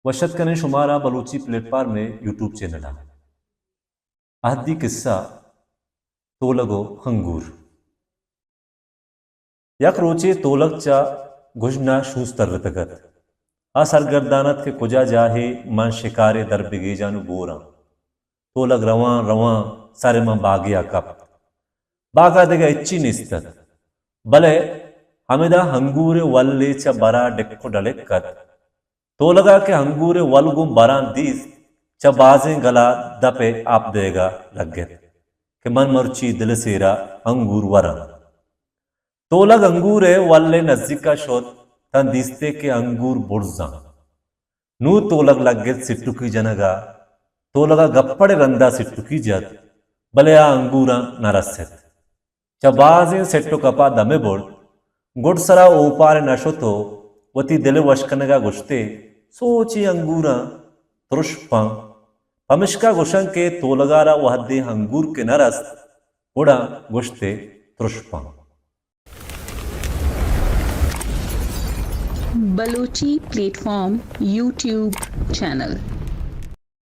وش اتک کنیں شمارا بلوچی پلیٹ فارم ءِ یوٹیوب چینل ءَ۔ اہدی قصہ، تولگ ءُ انگور۔ یک روچے تولگ چہ گژن ءَ شونز ترتگ ات۔ آ سرگردان ات کہ کجا جاہے من شکارے در بگیجاں ءُ بوراں۔ تولگ رواں رواں سر ءَ ماں باگے ءَ کپت۔ باگ ءَ دگہ ہچی نیست ات، بلے ہمدا انگور ءِ ولے چہ برا ڈک ءُ ڈلک ات۔ تولگ ءَ کہ انگور ءِ ول گوں براں دیست، چہ بازیں گل ءَ دپ ءَ آپ دئیگ ءَ لگت کہ من مرچی دل ءِ سیر ءَ انگور وراں۔ تولگ انگور ءِ ول ءِ نزیک ءَ شت تاں دیستے کہ انگور برزاں۔ نوں تولگ لگت سٹکی جنگ ءَ۔ تولگ ءَ گپڑ ءِ رند ءَ سٹکی جت، بلے آ انگوراں نہ رست۔ چہ بازیں سٹ ءُ کپ ءَ دمے برت، گڈسرا اوپار ءَ نہ شت ءُ وتی دل ءِ وش کنگ ءَ گوشتے، سوچی انگوراں ترشپاں۔ پمشکا گوشاں کہ تولگ ءَ را وہدے انگور کہ نہ رست، گڑا گوشتے ترشپاں۔ Balochi plate form YouTube channel.